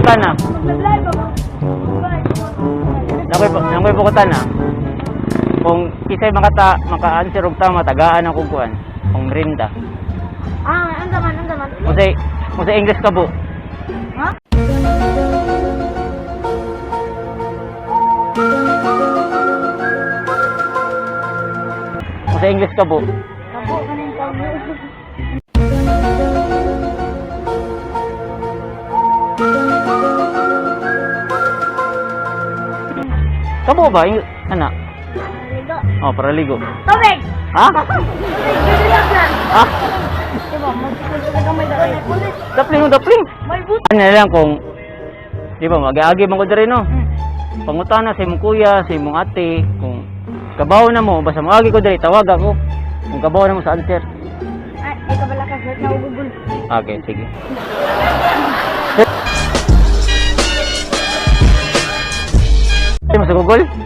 pangutana. Mag-live ako. Nakoy pangutana. Kung kisay makata maka-answer og tama, tagaan ako kuan. Kung merinda. Ah, ang zaman, ang zaman. Unsay English ka bo? Ha? Unsay English ka bo? Kabo ka ng tao. Kabo ba? Ana. Ligo. Oh, para ligo. Tubig! Ha? Tubig! Lang. Ha? Diba, magkamay ka. Dapling mo, dapling. May but. Ano na lang kung di ba mag-aagi man ko diri, no? Pangutana sa imong kuya, sa imong ate, kung kabaw na mo, basta moagi ko diri, tawag ako. Kung kabaw na mo sa answer. Ay, ikaw pala ka, search na ako Google. Okay, sige. Search mo sa Google?